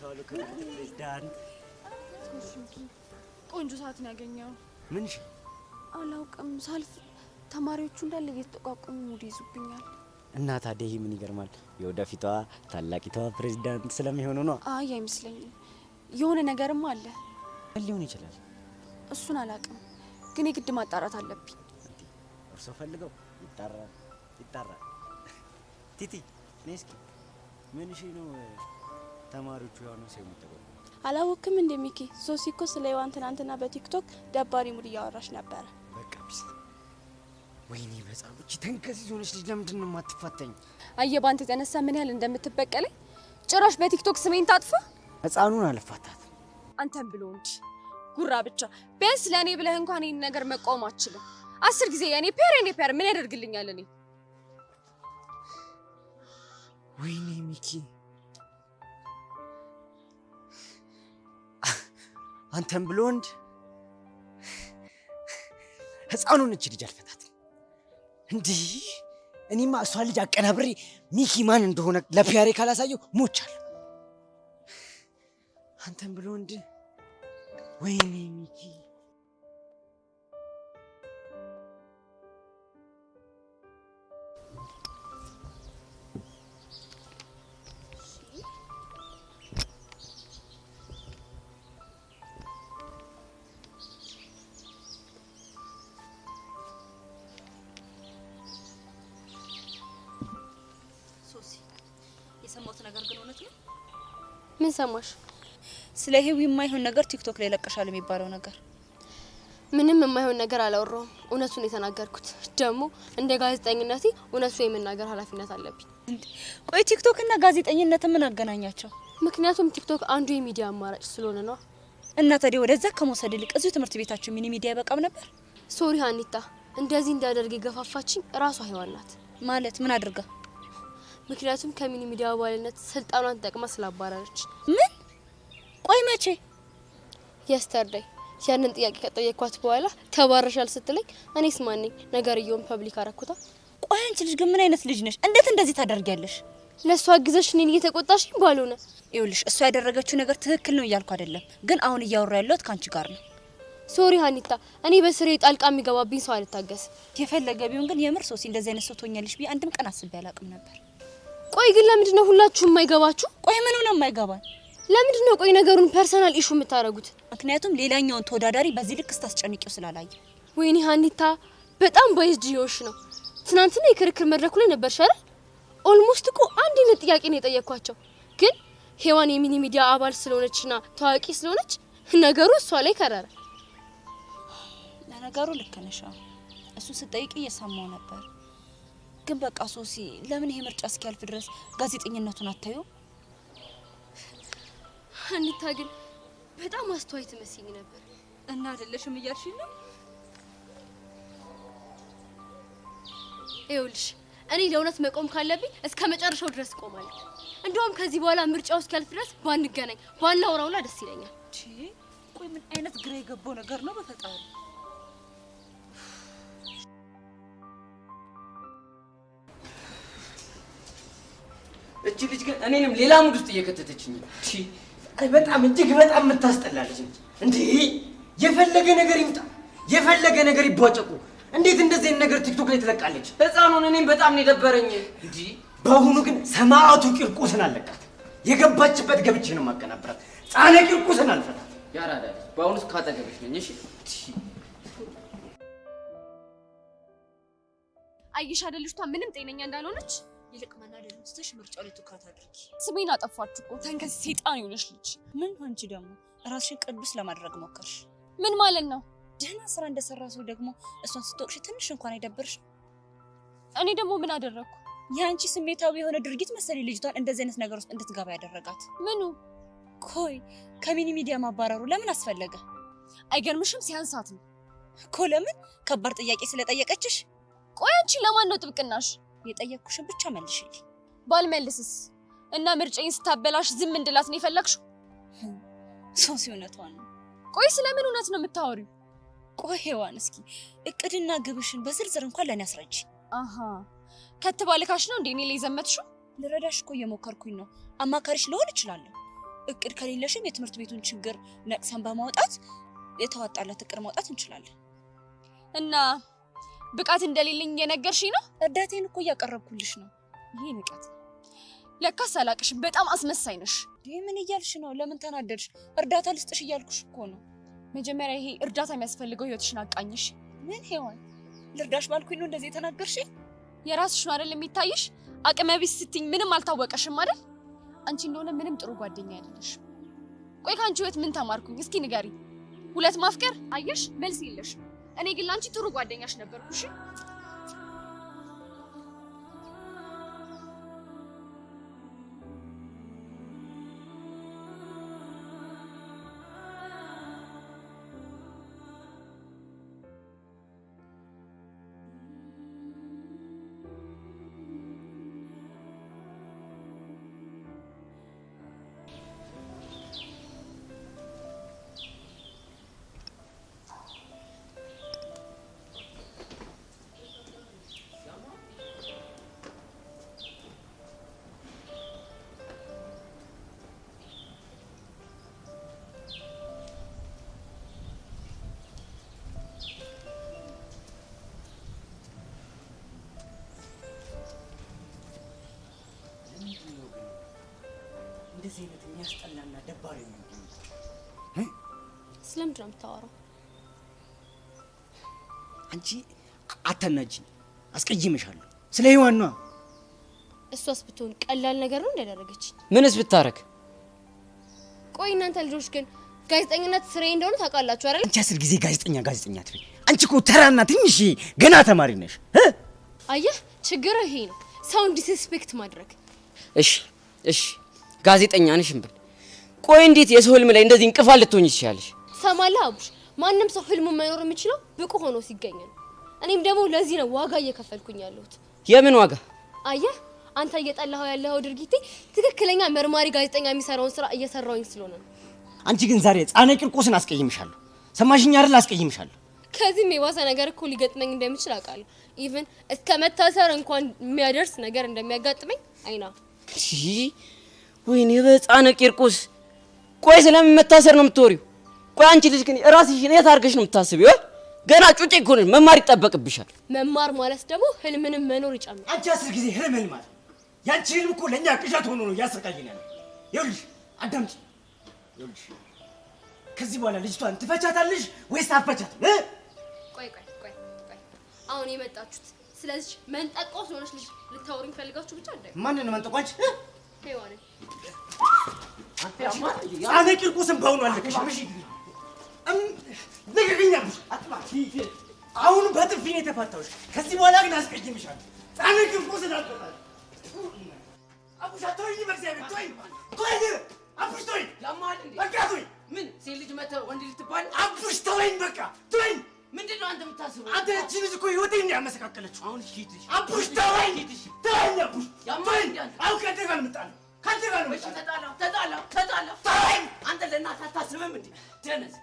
ዋሉ ክብርት ፕሬዝዳንት? ቆንጆ ሰዓት ነው ያገኘው። ምን አላውቅም። ሳልፍ ተማሪዎቹ እንዳለ እየተጠቋቆሙ mood ይዙብኛል። እና ታዲያ ይሄ ምን ይገርማል? የወደፊቷ ታላቂቷ ፕሬዝዳንት ስለሚሆኑ ነው። አይ አይመስለኝም። የሆነ ነገርም አለ። ምን ሊሆን ይችላል? እሱን አላውቅም፣ ግን የግድ ማጣራት አለብኝ። እርሶ ፈልገው ይጣራል ይጣራል። ቲቲ ነይ እስኪ። ምን እሺ ነው ተማሪዎቹ ያው ነው ሰው የሚጠቆሙ? አላወክም እንደ ሚኪ ሶሲ እኮ ስለ ሔዋን ትናንትና በቲክቶክ ደባሪ mood እያወራሽ ነበረ። በቃ peace። ወይኔ በጣም እቺ ተንከሲስ የሆነች ልጅ ለምንድን ነው የማትፋታኝ? አየህ ባንተ የተነሳ ምን ያህል እንደምትበቀለኝ። ጭራሽ በቲክቶክ ስሜን ታጥፋ። ህፃኑን አልፋታትም። አንተም ብሎ እንጂ ጉራ ብቻ። ቢያንስ ለእኔ ብለህ እንኳን ይህን ነገር መቃወም አትችልም። 10 ጊዜ የኔ PR የኔ PR ምን ያደርግልኛል? እኔ ወይኔ ሚኪ አንተም ብሎ ወንድ ህፃኑን እቺ ልጅ አልፈታትም። እንዲህ እኔማ እሷ ልጅ አቀናብሬ ሚኪ ማን እንደሆነ ለ PR ኤ ካላሳየው ሞቻለሁ። አንተም ብሎ ወንድ። ወይኔ ሚኪ የሰማሁት ነገር ግን እውነት ነው? ምን ሰማሽ? ስለ ሄዊ የማይሆን ነገር ቲክቶክ ላይ ለቀሻል የሚባለው ነገር። ምንም የማይሆን ነገር አላወራሁም። እውነቱን የተናገርኩት። ደግሞ እንደ ጋዜጠኝነቴ እውነቱን የመናገር ኃላፊነት አለብኝ። ቆይ ቲክቶክ እና ጋዜጠኝነት ምን አገናኛቸው? ምክንያቱም ቲክቶክ አንዱ የሚዲያ አማራጭ ስለሆነ ነው። እና ታዲያ ወደዛ ከመውሰድ ይልቅ እዚሁ ትምህርት ቤታችሁ mini media ይበቃም ነበር? Sorry ሀኒታ፣ እንደዚህ እንዳደርግ የገፋፋችኝ ራሷ ሔዋን ናት። ማለት ምን አድርጋ? ምክንያቱም ከ mini media አባልነት ስልጣኗን ተጠቅማ ስላባረረች። ምን? ቆይ መቼ? Yesterday ያንን ጥያቄ ከጠየኳት በኋላ ተባረሻል ስትለኝ እኔስ ማን ነኝ? ነገርየውን public አረኩታ። ቆይ አንቺ ልጅ ግን ምን አይነት ልጅ ነሽ? እንዴት እንደዚህ ታደርጊያለሽ? ለሷ አግዘሽ እኔን እየተቆጣሽኝ ባልሆነ። ይኸውልሽ እሷ ያደረገችው ነገር ትክክል ነው እያልኩ አይደለም፣ ግን አሁን እያወራ ያለሁት ካንቺ ጋር ነው። Sorry ሀኒታ፣ እኔ በስሬ ጣልቃ የሚገባብኝ ሰው አልታገስም። የፈለገ ቢሆን ግን የምር ሶሲ እንደዚህ አይነት ሰው ትሆኛለሽ ብዬ አንድም ቀን አስቤ አላውቅም ነበር። ቆይ ግን ለምንድን ነው ሁላችሁም የማይገባችሁ? ቆይ ምኑ ነው የማይገባን? ለምንድን ነው ቆይ ነገሩን personal issue የምታደርጉት? ምክንያቱም ሌላኛውን ተወዳዳሪ በዚህ ልክ ስታስጨንቂው ስላላየ። ወይኔ ሀኒታ በጣም biased እየሆንሽ ነው። ትናንትና የክርክር መድረኩ ላይ ነበርሽ አይደል? Almost እኮ አንድ አይነት ጥያቄ ነው የጠየኳቸው። ግን ሔዋን የ mini media አባል ስለሆነችና ታዋቂ ስለሆነች ነገሩ እሷ ላይ ከረረ። ለነገሩ ልክ ነሽ። እሱ ስጠይቅ እየሰማው ነበር። ግን በቃ ሶሲ ለምን ይሄ ምርጫ እስኪያልፍ ድረስ ጋዜጠኝነቱን አታዩ? ሀኒታ ግን በጣም አስተዋይ ትመስይኝ ነበር። እና አይደለሽም እያልሽኝ ነው? ይኸውልሽ እኔ ለእውነት መቆም ካለብኝ እስከ መጨረሻው ድረስ እቆማለሁ። እንደውም ከዚህ በኋላ ምርጫው እስኪያልፍ ድረስ ባንገናኝ ባናወራውላ ደስ ይለኛል። ቆይ ምን አይነት ግራ የገባው ነገር ነው በፈጣሪ። እቺ ልጅ ግን እኔንም ሌላ mood ውስጥ እየከተተችኝ ነው። በጣም እጅግ በጣም የምታስጠላ ልጅ ነች። እንዴ የፈለገ ነገር ይምጣ፣ የፈለገ ነገር ይቧጨቁ፣ እንዴት እንደዚህ አይነት ነገር ቲክቶክ ላይ ትለቃለች? ህፃኑን እኔም በጣም ነው የደበረኝ። እንዴ በአሁኑ ግን ሰማዕቱ ቂርቆስን አለቃት። የገባችበት ገብቼ ነው የማቀናብራት። ጻነ ቂርቆስን አልፈታት። ያራዳ ልጅ በአሁኑስ ካጠገብሽ ነኝ። እሺ አየሽ አይደል ልጅቷ ምንም ጤነኛ እንዳልሆነች። ይልቅ መናደድ ትተሽ ምርጫው ላይ ትኩረት አድርጊ። ስሜን አጠፋችሁ እኮ ተንከስ ሰይጣን የሆነች ልጅ። ምን አንቺ ደግሞ ራስሽን ቅዱስ ለማድረግ ሞከርሽ። ምን ማለት ነው? ደህና ስራ እንደሰራ ሰው ደግሞ እሷን ስትወቅሽ ትንሽ እንኳን አይደብርሽ? እኔ ደግሞ ምን አደረግኩ? የአንቺ ስሜታዊ የሆነ ድርጊት መሰለኝ ልጅቷን እንደዚህ አይነት ነገር ውስጥ እንድትገባ ያደረጋት። ምኑ? ቆይ ከ mini media ማባረሩ ለምን አስፈለገ? አይገርምሽም? ሲያንሳት ነው እኮ። ለምን? ከባድ ጥያቄ ስለጠየቀችሽ? ቆይ አንቺ ለማን ነው ጥብቅናሽ? የጠየቅኩሽን ብቻ መልሽልኝ። ባልመልስስ? እና ምርጫዬን ስታበላሽ ዝም እንድላት ነው የፈለግሽው? ሶሲ እውነቷን ነው። ቆይ ስለምን እውነት ነው የምታወሪው? ቆይ ሔዋን እስኪ እቅድና ግብሽን በዝርዝር እንኳን ለኔ አስረጂ። አሃ ከተባልካሽ ነው እንዴ እኔ ላይ ዘመትሽው? ልረዳሽ እኮ እየሞከርኩኝ ነው። አማካሪሽ ልሆን እችላለሁ። እቅድ ከሌለሽም የትምህርት ቤቱን ችግር ነቅሰን በማውጣት የተዋጣለት እቅድ ማውጣት እንችላለን። እና ብቃት እንደሌለኝ የነገርሽኝ ነው? እርዳታዬን እኮ እያቀረብኩልሽ ነው። ይሄ ንቀት። ለካስ አላቅሽም። በጣም አስመሳይ ነሽ። ይሄ ምን እያልሽ ነው? ለምን ተናደድሽ? እርዳታ ልስጥሽ እያልኩሽ እኮ ነው። መጀመሪያ ይሄ እርዳታ የሚያስፈልገው ህይወትሽን አቃኝሽ። ምን ሔዋን፣ ልርዳሽ ባልኩኝ ነው እንደዚህ የተናገርሽ? የራስሽ ነው አይደል የሚታይሽ? አቅመ ቢስ ስትይኝ ምንም አልታወቀሽም አይደል? አንቺ እንደሆነ ምንም ጥሩ ጓደኛ አይደለሽ። ቆይ ካንቺ ህይወት ምን ተማርኩኝ? እስኪ ንገሪ። ሁለት ማፍቀር አየሽ፣ መልስ የለሽም። እኔ ግን ላንቺ ጥሩ ጓደኛሽ ነበርኩ። እሺ እንደዚህ አይነት የሚያስጠላና ደባሪ ነው። ስለምንድን ነው የምታወራው? አንቺ አታናጂኝ፣ አስቀይምሻለሁ። ስለ ሔዋን ነዋ። እሷስ ብትሆን ቀላል ነገር ነው እንዳደረገችኝ። ምንስ ብታረግ? ቆይ እናንተ ልጆች ግን ጋዜጠኝነት ስራዬ እንደሆነ ታውቃላችሁ አይደል? አንቺ 10 ጊዜ ጋዜጠኛ ጋዜጠኛ አትበይ። አንቺ እኮ ተራና ትንሽ ገና ተማሪ ነሽ። አየህ፣ ችግር ይሄ ነው፣ ሰውን disrespect ማድረግ። እሺ እሺ ጋዜጠኛ ነሽ እንበል። ቆይ እንዴት የሰው ህልም ላይ እንደዚህ እንቅፋት ልትሆኝ ትችያለሽ? ትሰማለህ አቡሽ፣ ማንም ሰው ህልሙን መኖር የሚችለው ብቁ ሆኖ ሲገኝ ነው። እኔም ደግሞ ለዚህ ነው ዋጋ እየከፈልኩኝ ያለሁት። የምን ዋጋ? አየህ፣ አንተ እየጠላኸው ያለኸው ድርጊቴ ትክክለኛ መርማሪ ጋዜጠኛ የሚሰራውን ስራ እየሰራሁኝ ስለሆነ ነው። አንቺ ግን ዛሬ ሕፃነ ቂርቆስን አስቀይምሻለሁ። ሰማሽኝ አይደል? አስቀይምሻለሁ። ከዚህም የባሰ ነገር እኮ ሊገጥመኝ እንደሚችል አውቃለሁ። Even እስከ መታሰር እንኳን የሚያደርስ ነገር እንደሚያጋጥመኝ አይና። ወይኔ በሕፃነ ቂርቆስ! ቆይ ስለምን መታሰር ነው የምትወሪው? ቆይ አንቺ ልጅ ግን ራስሽን የት አድርገሽ ነው የምታስቢው? ገና ጩጬ እኮ ነሽ፣ መማር ይጠበቅብሻል። መማር ማለት ደግሞ ህልምንም መኖር ይጨምራል። አንቺ 10 ጊዜ ህልም ህልም አለ። ያንቺ ህልም እኮ ለእኛ ቅዠት ሆኖ ነው እያሰቃየን ያለው። ይኸውልሽ አዳምጪ። ይኸውልሽ ከዚህ በኋላ ልጅቷን ትፈቻታለሽ ወይስ አትፈቻትም? ቆይ ቆይ ቆይ ቆይ፣ አሁን የመጣችሁት ስለዚህ መንጠቆ ስለሆነች ልጅ ልታወሩኝ ፈልጋችሁ ብቻ እንዳይሆን። ማንን ነው መንጠቆ? አንቺ ሔዋንን። ሕፃነ ቂርቆስን በአሁኑ አለቅሽም። እሺ ልቀቅኝ አልኩሽ። አሁን በጥፊ ነው የተፋታሁሽ። ከዚህ በኋላ ግን አስቀይምሻለሁ። ሕፃነ ቂርቆስን አልቆጣም። አቡሽ አትወኝ፣ በእግዚአብሔር ተወኝ፣ ተወኝ፣ አቡሽ ተወኝ፣ በቃ ተወኝ። ምን ሴት ልጅ መተህ ወንድ ልትባል? አቡሽ ተወኝ፣ በቃ ተወኝ። ምንድን ነው አንተ የምታስበው? አንተ እቺ ልጅ እኮ ህይወቴን ነው ያመሰቃቀለችው። አሁን እሺ ሂድ፣ አቡሽ ተወኝ፣ ተወኝ፣ አቡሽ ተወኝ። አሁን ከአንተ ጋር ነው የምጣለው፣ ከአንተ ጋር ነው የምጣለው። ተጣላ ተጣላ ተጣላ። ተወኝ። አንተ ለእናትህ አታስብም እንዴ? ደነዝ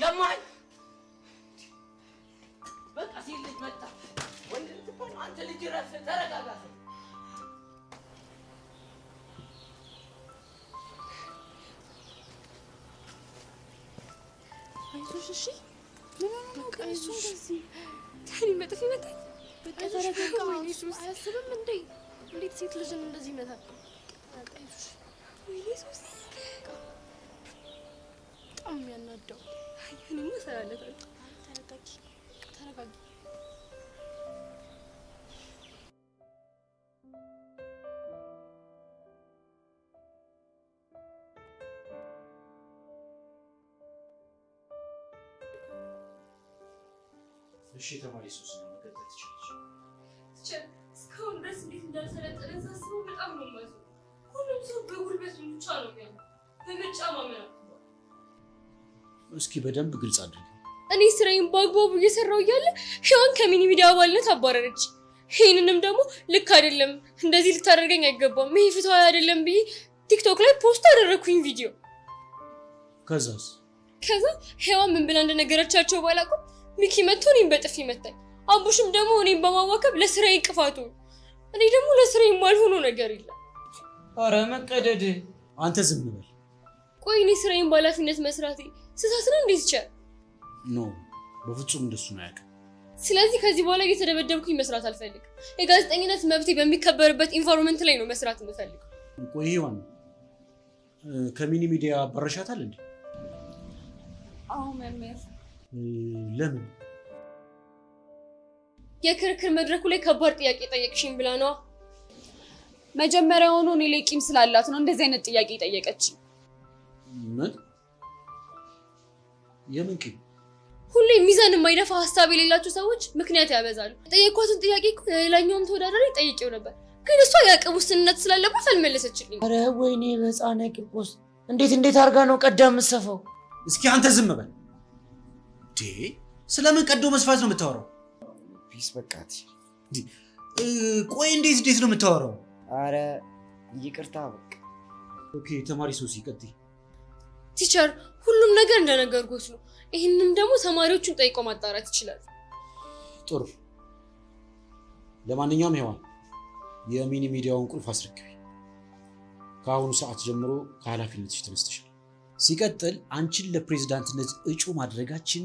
ያማል። በቃ ሴት ልጅ መጣ ወንድ ልትባል። አንተ ልጅ ረፍ፣ ተረጋጋ። አይዞሽ እሺ። ምን ሆኖ ነው ግን እሱ እንደዚህ? ታኒ መጥፍ ይመታል። በቃ ተረጋጋ። አያስብም እንዴ? እንዴት ሴት ልጅን እንደዚህ ይመታል? አይዞሽ። ወይኔ ሶሲ፣ በጣም የሚያናደው። እኔማ እሰራለታለሁ። ተረጋጊ፣ ተረጋጊ። እሺ ተማሪ ሶሲ ነው መቀጠል ትችላለሽ። Teacher እስካሁን ድረስ እንዴት እንዳልሰለጠነ ሳስበው በጣም ነው የማዝነው። ሁሉም ሰው በጉልበት ብቻ ነው የሚያምነው፣ በምርጫ ማመን አቅቶታል። እስኪ በደንብ ግልጽ አድርጊ። እኔ ስራዬን በአግባቡ እየሰራሁ እያለ ሔዋን ከ mini media አባልነት አባረረች። ይህንንም ደግሞ ልክ አይደለም፣ እንደዚህ ልታደርገኝ አይገባም፣ ይሄ ፍትሃዊ አይደለም ብዬ ቲክቶክ ላይ post አደረግኩኝ ቪዲዮ። ከዛስ? ከዛ ሔዋን ምን ብላ እንደነገረቻቸው ባላውቅም ሚኪ መጥቶ እኔን በጥፊ መታኝ። አቡሽም ደግሞ እኔን በማዋከብ ለስራዬ እንቅፋት ሆኑ። እኔ ደግሞ ለስራዬ የማልሆነው ነገር የለም። ኧረ መቀደድ! አንተ ዝም በል። ቆይ እኔ ስራዬን በኃላፊነት መስራቴ ስህተት ነው እንዴ teacher? No በፍጹም እንደሱ ነው ያውቅ። ስለዚህ ከዚህ በኋላ እየተደበደብኩኝ መስራት አልፈልግም። የጋዜጠኝነት መብቴ በሚከበርበት environment ላይ ነው መስራት የምፈልገው። ቆይ ሔዋን ከሚኒ ሚዲያ አባረሻታል እንዴ? አዎ መምህር። ለምን? የክርክር መድረኩ ላይ ከባድ ጥያቄ ጠየቅሽኝ ብላ ነዋ። መጀመሪያውኑ እኔ ላይ ቂም ስላላት ነው እንደዚህ አይነት ጥያቄ ጠየቀች። ምን? የምን ቂም? ሁሌ ሚዛን የማይደፋ ሀሳብ የሌላቸው ሰዎች ምክንያት ያበዛሉ። ጠየኳትን ጥያቄ እኮ ለሌላኛውም ተወዳዳሪ ጠይቄው ነበር፣ ግን እሷ የአቅም ውስንነት ስላለባት አልመለሰችልኝም። ኧረ ወይኔ በሕፃነ ቂርቆስ እንዴት እንዴት አድርጋ ነው ቀዳ የምትሰፋው? እስኪ አንተ ዝም በል። ስለምን ቀዶ መስፋት ነው የምታወራው? Peace በቃ። ቆይ እንዴት እንዴት ነው የምታወራው? አረ ይቅርታ በቃ። Okay ተማሪ ሶሲ ቀጥይ። Teacher ሁሉም ነገር እንደነገርኩት ነው። ይህንን ደግሞ ተማሪዎቹን ጠይቆ ማጣራት ይችላል። ጥሩ። ለማንኛውም ሔዋን የሚኒ ሚዲያውን ቁልፍ አስረክቢ። ከአሁኑ ሰዓት ጀምሮ ከኃላፊነትሽ ተነስተሻል። ሲቀጥል አንቺን ለፕሬዝዳንትነት እጩ ማድረጋችን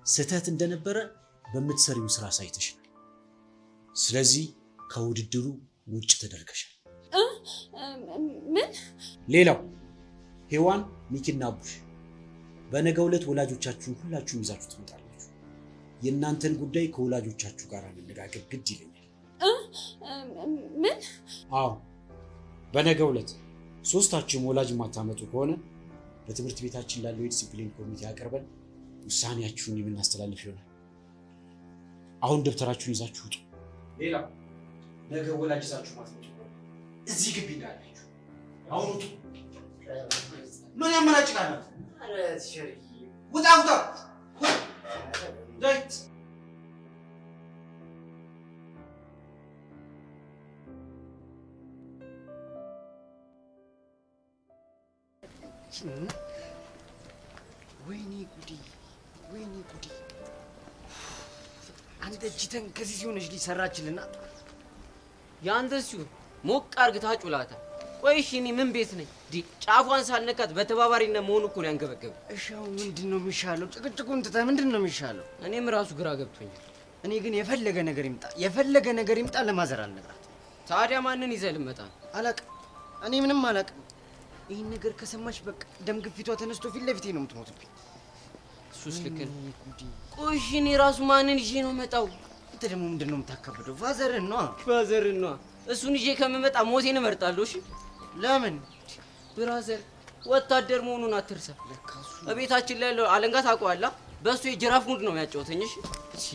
ስህተት እንደነበረ በምትሰሪው ስራ አሳይተሽናል። ስለዚህ ከውድድሩ ውጭ ተደርገሻል። ምን? ሌላው ሔዋን፣ ሚኪና አቡሽ በነገው ዕለት ወላጆቻችሁን ሁላችሁም ይዛችሁ ትመጣላችሁ። የእናንተን ጉዳይ ከወላጆቻችሁ ጋር መነጋገር ግድ ይለኛል። ምን? አዎ በነገው ዕለት ሶስታችሁም ወላጅ የማታመጡ ከሆነ በትምህርት ቤታችን ላለው የዲሲፕሊን ኮሚቴ አቅርበን ውሳኔያችሁን የምናስተላልፍ ይሆናል። አሁን ደብተራችሁን ይዛችሁ ውጡ። ሌላው ነገ ወላጅ ይዛችሁ ማትመጡ ከሆነ እዚህ ግቢ እንዳላችሁ አሁን ውጡ። ምን ያመናጭቃል? ውጣ ውጣ! ዳይት ወይኔ ጉዴ፣ ወይኔ ጉዴ! አንተ እጅተን ከዚህ ሲሆነች ልጅ ሰራችልና የአንተ ሲሆን ሞቅ አርግታ ጩላታል። ቆይ እሺ እኔ ምን ቤት ነኝ? ጫፏን ሳልነካት በተባባሪነት መሆኑ እኮ ነው ያንገበገበኝ። እሺ አሁን ምንድን ነው የሚሻለው? ጭቅጭቁን ትተህ ምንድን ነው የሚሻለው? እኔም ራሱ ግራ ገብቶኛል። እኔ ግን የፈለገ ነገር ይምጣ፣ የፈለገ ነገር ይምጣ ለማዘር አልነግራት። ታዲያ ማንን ይዘህ ልመጣ ነው? አላቅም፣ እኔ ምንም አላቅም። ይህን ነገር ከሰማች በቃ ደም ግፊቷ ተነስቶ ፊት ለፊቴ ነው የምትሞትብኝ። እሱስ ልክ ነህ። ቆይ እሺ እኔ ራሱ ማንን ይዤ ነው የምመጣው? አንተ ደግሞ ምንድን ነው የምታካብደው? father ን ነዋ። father ን ነዋ። እሱን ይዤ ከምመጣ ሞቴን እመርጣለሁ። እሺ ለምን? Brother ወታደር መሆኑን አትርሳ። እቤታችን ላይ ያለው አለንጋ ታውቀዋለህ? በእሱ የጅራፍ mood ነው የሚያጫውተኝ። እሺ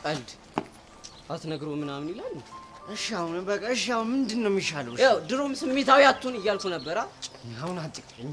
ቀልድ አትነግሮ ምናምን ይላል። እሺ አሁን በቃ እሺ አሁን ምንድን ነው የሚሻለው? ያው ድሮም ስሜታዊ አትሁን እያልኩ ነበራ። አሁን አትቅኝ።